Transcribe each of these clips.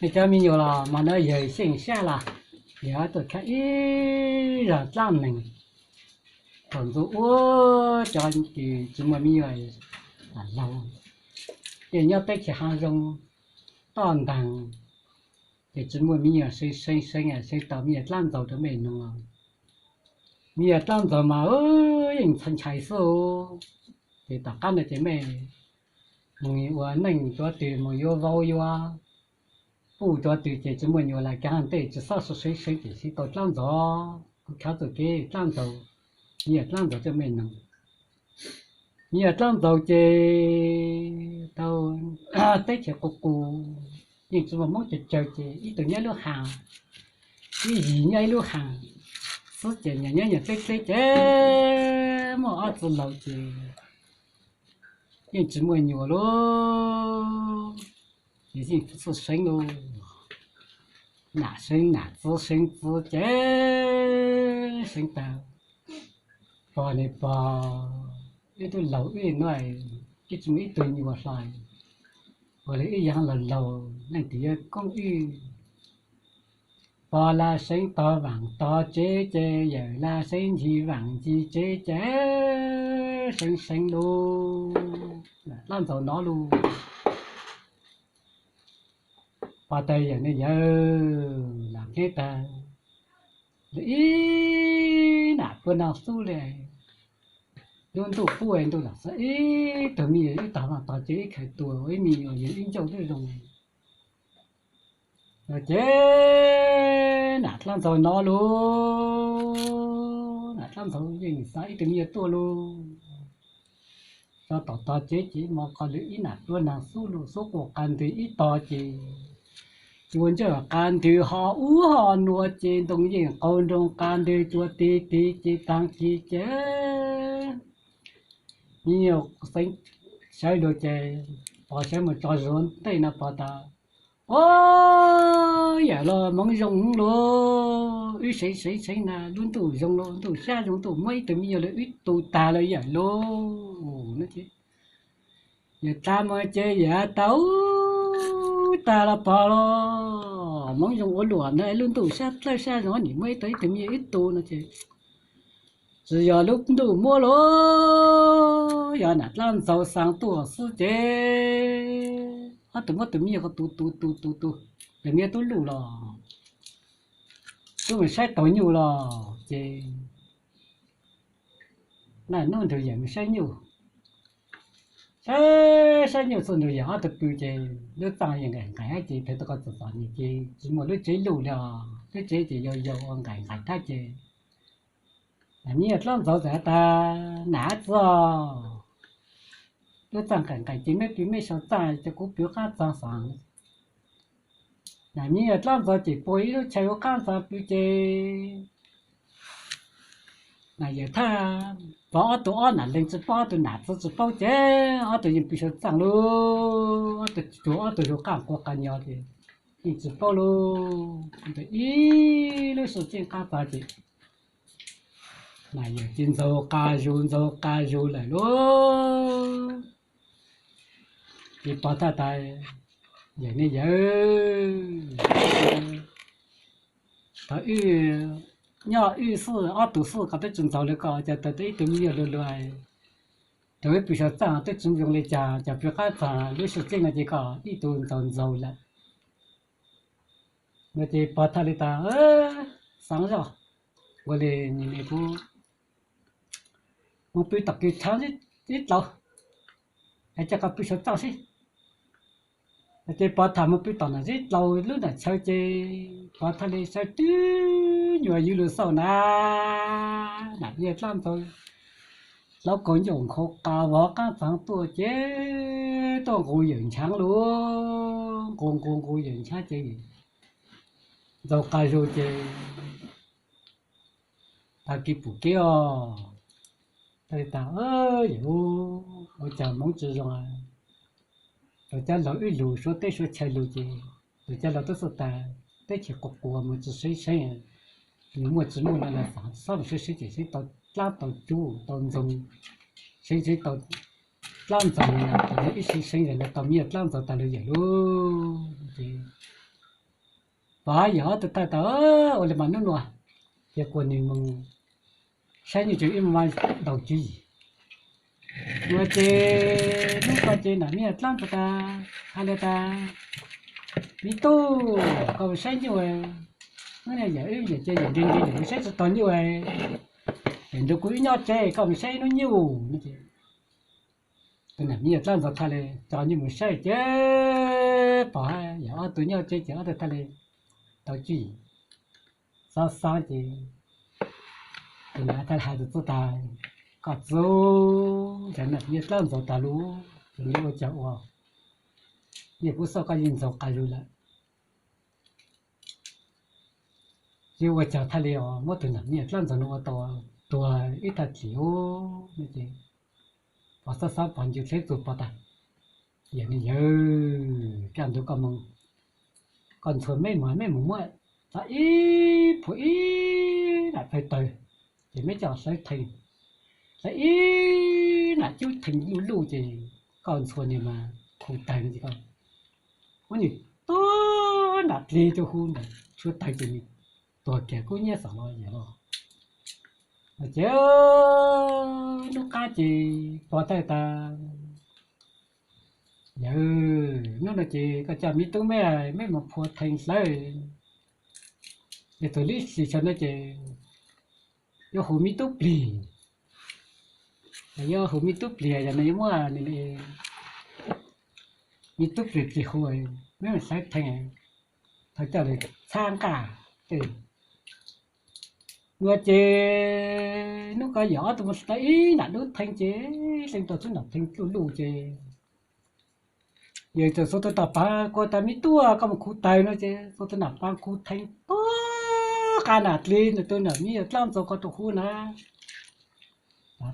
Nej cov me nyuam los mas no yawg xyeej sab los, yawg tuaj khawb ib zag dlaab neeg. Thaum ntxov ua cov kws tsis muaj me nyuam laug, ces nyob teb chaws hav zoov toj ntaag, ces tsis muaj me nyuam seev seev seev, seev tau me nyuam dlaab ntxaug rau mej noog. Me nyuam dlaab ntxaug mas yeej ntshai xwb. Ces tom qab no ces mej moog ua neej cuav twg, moog yuav vauv yuav puj cuav twg ces tsis muaj nyuam lawm, kav ntej tsis xob seev seev ces seev tau dlaab ntxaug. Kuv khav txuj kev dlaab ntxaug, me nyuam dlaab ntxaug coj mej noog. Me nyuam dlaab ntxaug ces tau teb chaws qus qus, yeej tsis muaj Moob cawg cawg ces ib tug nyob ib lub hav, ib yig nyob ib lub hav xwb ces nyias nyob nyias teb teb ces muaj ob txiv laug ces yeej tsis muaj nyuam lauj. Ces yeej txawj seev lauj, nam seev nam, txiv seev txiv ces seev tag, pog ne pog, wb tub laug wb no, wb tsis muaj ib tug nyuam hlo, ua li wb yav laug laug leej twg yuav koob wb. Pog laj seev tog vaam tog tsev ces, yawm laj seev ncig vaam ncig tsev ces, seev seev lauj, dlaab ntxaug nov lauj. Pog tag yawm ne yawg, lam neb tag, ib nam pluag naag xub le, lub ntuj pub ntuj los xwb, ib tug me nyuam ib tog vaam tog tsev ib khaws tua ua ib me nyuam yawg ib ncauj twb zoo. Ces nam dlaab ntxaug nov lauj, nam dlaab ntxaug yeej xav ib tug me nyuam tuaj lauj. Tso tom tog tsev ces ib hmo qhov lwm ib nam pluag naag xub lauj, xub quas qas ntws ib tog ces, cua ntsawj qas ntws ho ub ho nua ces ntoo yeej qaug nroo qas ntws cua tig tig ces taag kis ces, me nyuam xeev sawv lug ces, pog sawv mus tso zug ntej no pog tas, Au, yawm los Moob zoo lauj, wb seev seev seev na lub ntuj zoo lauj, ntuj sab zoo, ntuj muab ib tug me nyuam lawm wb tu tag lawm yawm lauj. Yawm tas mus ces yawm tas, Au, tag los pog los, Moob zoo ua luam na, lub ntuj sab dlawb sab zoo nim muab ib tug ib tug me nyuam wb tu no ces tsis yog lub ntuj muab lauj, yog nam dlaab ntxaug xaa tuaj xwb ces, ob tug muab tus me nyuam ko tu tu tu tu tu, tus me nyuam tub luj los, tub mus saib taug nyuj los ces, naj nub nrug yawm mus saib nyuj, saib saib nyuj txug nrug yawm ob tug pw ces lub txaaj yeej nqaim nqaim ces thawj tau ko txom txom nyem ces tsis muaj lub tsev luj li os, lub tsev ces yau yau ua nqaim nqaim thab ces, nam me nyuam dlaab ntxaug txawm has tas, Nam txiv os, lub txaaj nqaim nqaim ces mej pw mej sau txaaj, ces kuv pw qaab txaag xwb. Nam me nyuam dlaab ntxaug ces puag ib lub chaw ua qaab txaag pw ces, nam yawm thaj pov ob tug ob nam leeg tsis paub, ob tug nam txiv tsis paub ces ob tug yeej pw sau txaaj lauj, ob tug tsuag ob tug zug qaab qua qas nyo ces yeej tsis paub lauj. Ib lub sij hawm qaab txaag ces, nam yawm ces ntxaug qas zug ntxaug qas zug lawm lauj. Ces pog thaj tas, Yawm ne yawm, thaum wb nyob wb xwb ob tug xwb koj twb tsis ntxaug li, koj cas tau ib tug me nyuam luag luag, thaum wb pw sau txaaj twb tsis zoo li cas, cas pw qaab txaag lub sij hawm no ces koj ib tug ntxaug ntxaug lawm no. Ces pog thaj li tas, Xaav zoj, ua li kuv mus pw tom kws tshaav ib dlaus, es coj koj pw sau txaaj sib. Ces pog thaj mus pw tom nam zeb dlaus lub nam chaw ces pog thaj li sawv twb nyuam ywv lug xauj na, nam me nyuam dlaab ntxaug hlauv kaus ncauj nkhaus qas vov qaab txaag tuaj ces tuaj nqus yawm nchaav lauj, nqus nqus nqus yawm nchaav ces ntxaug qas zug ces tag kis pum kev os, tas, Yawm, ua cas hmoov tsis zoo, tau cov laug wb lug suav teb suav chaw lug ces tau cov laug tub xwb tas, teb chaws quas quas mus tsis seeb seeb, nws muaj tsis muaj no los xob mus seeb seeb ces seeb tau dlaab tau cub tau ntxoog, seeb seeb tau dlaab ntxoog, ib seeb seeb zag no tau me nyuam dlaab ntxoog tas lawm yawm lauj. Ces Pov yawm ob tug tawg tas, ua li mas hnub nua ces kuas nws mus saib nyuj tsev ib maj ntaus tswv yim. Nua ces hnub ko ces Nam Mib Dlaab Ntxoo tas, hais li tas, Me tub, koj mus saib nyuj, hnub no yawm wb yawm ces yawm nti nti yawm mus saib tsis tau nyuj, yawm nrug kuv wb nyob tsev, koj mus saib ib hnub nyuj no ces tus Nam Mib Dlaab Ntxoo txhaj le coj nyuj mus saib ces Pov yawm ob tug nyob tsev ces ob tug txhaj le tau tswv yim. Xob xaab ces tus nam txhaj hais rau txiv tas, koj txiv, cov Nam Mib Dlaab Ntxoo tas lug, ces ua cas ua, yeej kuv xauj koj yeej ntxoov qas lug lawm, ces ua cas txhaj le muab tus Nam Mib Dlaab Ntxoo nuav ua tau tuag ib tag dlim ub no ces Pov xob xaab Pov ncu txheb txug Pov tas, yawm ne yawm, kaj ntug koj moog, koj ntxhua mej mus mej mus muab tau ib phuam ib nam plawv tawg, ces mej coj hlawv theej, hlawv ib nam cub theej luj luj ces koj ntxhua nwg mas khu tawg no ces koj muab nwg tuab nam dlig rua huv ntawd tshuav tawg ces nwg tuag kiag kub nyab xaam los yawm los. Ces hnub qaab ces Pov txhaj tas, yawm, hnub no ces koj coj me tub mej, mej mus phua theej hlawv, es txug lub sij hawm no ces yuav hu me tub plig, yuav hu me tub plig, yog no yuav muab me tub plig plig hu, mej mus hlawv theej, thaus coj lug txhab nqaj. Nua ces hnub ko yawm ob tug mus tau ib nam dub theej ces leej tau txhua nam theej luj luj ces yawm txawm xuas tus nam paav kuas tas, me tub, koj mus khu tawg no ces xuas tus nam paav khu theej tuab qas nam dlig ntawm tus nam Mib Dlaab Ntxoo ko rua huv na.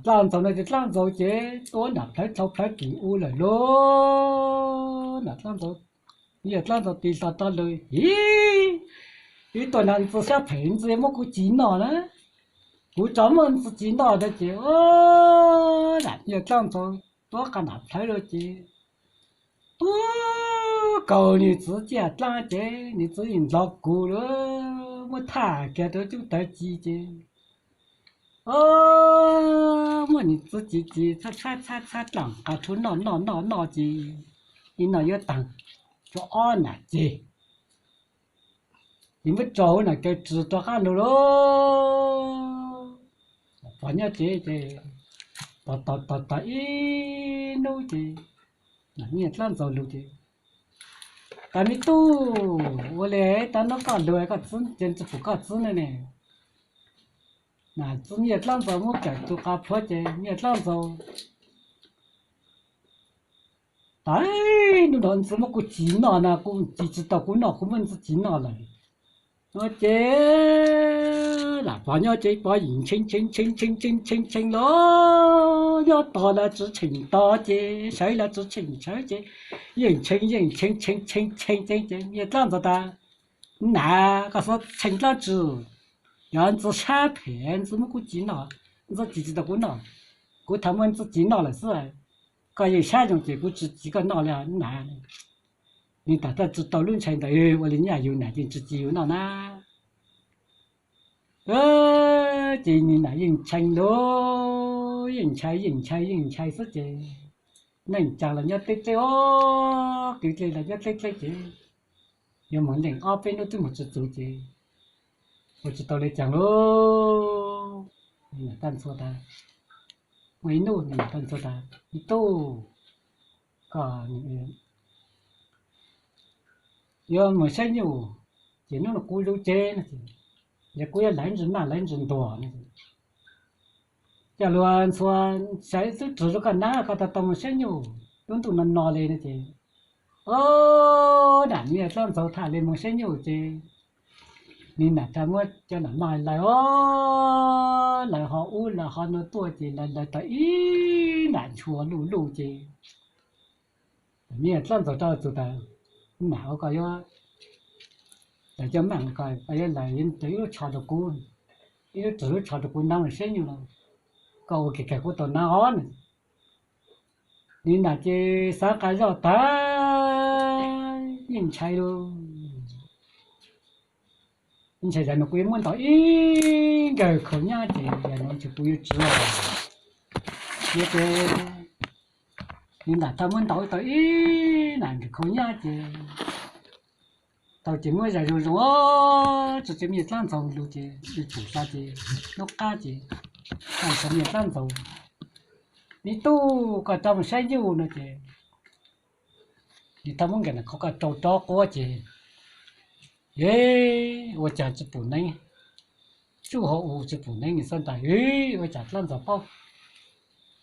Dlaab Ntxoo no ces Dlaab Ntxoo ces tuab nam plawv dlhau plawv kis u lawm lauj. Nam Dlaab Ntxoo, Mib Dlaab Ntxoo tig hlo rov lug, hiv, ib tuaj na ntxi sab phem, ntxi yuav muab kuv txiv noj na, kuv tso muab ntxi txiv noj no ces, nam Mib Dlaab Ntxoo tuab qas nam plawv lug ces tuab kaus nwg txiv ciaj dlaab ces nwg txiv yeej nrov kug lawm, muab thaj kiag rua cub tawv ci ces muab nwg txiv ci ci txhab txhab txhab dlaab qas rhuav noj noj noj noj ces ib noj yuav taag rua ob nam ceg, ces muab tso huv nam kaw ris rov qaab lug lauj. Pog nyob tsev ces tos tos tos ib hnub ces nam Mib Dlaab Ntxoo lug ces, tas, me tub, ua li tau nub koj lug koj txib ces tsi pum koj txib ne ne. Nam txiv Mib Dlaab Ntxoo muab kawm tug qas plhuav ces Mib Dlaab Ntxoo, tas, nub no ntxi muab kuv txiv noj na, kuv txiv tsi tau kuv noj, kuv muab ntxi txiv noj lawm. Nua ces nam Pov nyob ces Pov yeej ntshee ntshee ntshee ntshee ntshee ntshee ntshee los nyob tog los tsi tsheem tog ces sawv los tsi tsheem sawv ces yeej ntshee yeej ntshee ntshee ntshee ntshee ces Mib Dlaab Ntxoo tas, nam, koj xob tshee dlaab tsi, yog ntxi sab phem ntxi muab kuv txiv noj, ntxi txiv tsi tau kuv noj, kuv thaus muab ntxi txiv noj lawm xwb. Koj yeej sab zoo ces kuv tsi txiv koj noj li nam. Nwg tas txhaj tsi tau lub ntshai ntawd, ua li nyaj yug nam ces tsi txiv yug noj na. Ces nwg nam yeej ntshee lauj, yeej ntshai yeej ntshai yeej ntshai xwb ces neej tsaa los nyob dleb dleb os, kwv dleb los nyob dleb dleb ces yuav moog leej ob peb hnub twb moog tsi txug ces ua tsi tau le caag lauj. Nam Dlaab Ntxoo tas, muaj ib hnub nam Dlaab Ntxoo tas, me tub, koj yuav moog saib nyuj ces hnub no kuv lub tsev no ces, yog kuv yuav lawv ntsis maj lawv ntsis ntuag no ces, coj lug ntxhua, saib xub rwg rua koj nab koj tau tau moog saib nyuj lub ntuj no no le no ces, o, nam Mib Dlaab Ntxoo txhaj le moog saib nyuj ces nwg nam txhaj muab cov nam maj lawv os, lawv ho ub lawv ho nuav tuaj ces lawv lawv tau ib nam ntshua luj luj ces Mib Dlaab Ntxoo rov txug tas, nam, ua koj yuav, lawv cov maj ko koj yuav lawv ib lub tsho rua kuv, ib lub rwg lub tsho rua kuv nab moog saib nyuj los koj ua kag kag kuv tau nab os no. Nwg nam ces xaav qas zoj tas yeej ntshai lauj. Ntshai yam no kuv yuav muab ntaus ib nkawm khaus nyab ces yam no ntshe kuv yuav tsis los. Yog ces nws nam tau muab ntaus tau ib nam nkawm khaus nyab ces tau ces muab zais zoo zoo, tso tseg me nyuam dlaab ntxaug lug ces ib pum hlo ces nub qab ces tau tseg me nyuam dlaab ntxaug. Me tub, koj rov mus saib nyuj no ces nws tau muab nkawm nam khaus koj rau rov quab ces, e, ua cas tsis pum neeb, tsuj hauv u tsis pum neeb, nws xav tas, e, ua cas dlaab ntxaug paub.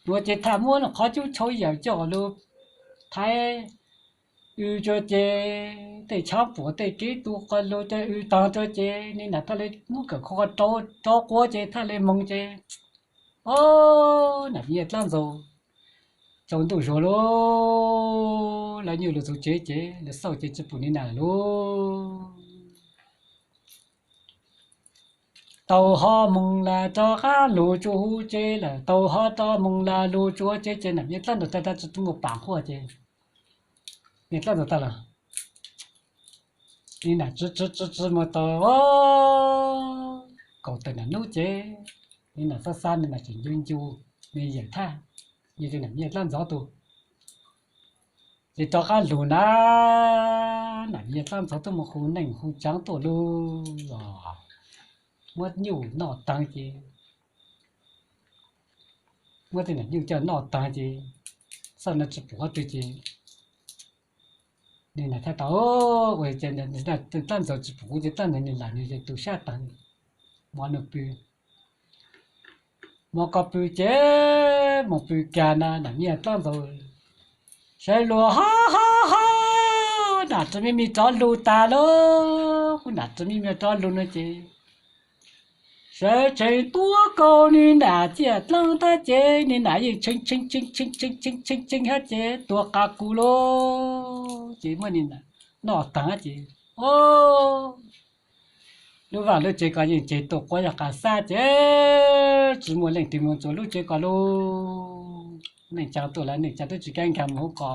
Ua ces tham muab qhov cub tshau yawm coj lug thaiv w rua ces tej tshab puam tej kev tu quas lug ces w taag rua ces nws nam thaj le muab nkawm khaus koj rau rov quab ces thaj le moog ces, o, nam me nyuam dlaab ntxaug tsaus ntuj zuag lug, lawv nyuj lug txug tsev ces lawv xauj ces tsis pum nws nam lawm lauj. Tau ho moog lug rov qab lug tsua huv tsev lawm, tau ho rov moog lug lug tsua tsev ces nam me nyuam dlaab ntxaug tag tag tsis muaj paam quaj ces me nyuam dlaab ntxaug tag lawm. Nws nam tsi tsi tsi tsi mus tau kaum tawm nam nub ces nws nam xab xab, nws nam tseem ncu ncu nws yawm thaj, ncu ncu nam me nyuam dlaab ntxaug tug. Ces rov qab lug na, nam me nyuam dlaab ntxaug tub mus hu neej hu tsaav tuaj lug, muab nyuj noj taag ces, muab tej nam nyuj coj noj taag ces, xauj no tsis pum qhov twg ces nws nam thaj tau, ua dlaab ntxaug tsis pum kuv ces dlaab ntxaug nws lam nws tus sab taag, mov nws pw. Mov ko pw ces mus pw kag na nam me nyuam dlaab ntxaug sawv luag ho ho ho, nam tsis me me rov lug tag lauj, kuv nam tsis me me rov lug no ces sawv tsees tuab kaug nws nam ciaj dlaab thab ces nws nam yeej tshee tshee tshee tshee tshee tshee tshee hab ces tuag qas kuv lauj. Ces muab nws nam noj taag ces, o, lub vaaj lub tsev ko yeej ceg tuaj quab yog qas xab ces tsis muaj leej twg moog tsua lub tsev ko lauj. Neej tsaa tuaj lawm neej tsaa twb tsis kaab nkaag moog huv ko,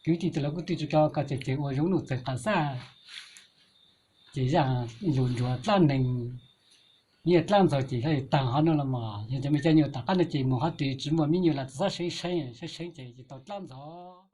kwv tij tug lawv kuj twb tsis kaab ko ces ceg ua zoo nuj txeeg qas xab. Ces zaaj lug nrug dlaab neeg, me nyuam dlaab ntxaug ces taag hov no los mas yog cov me cov nyuj tom qab no ces moog hov twg tsis muaj me nyuam los txawm xob seev seev, seev seev ces tau dlaab ntxaug.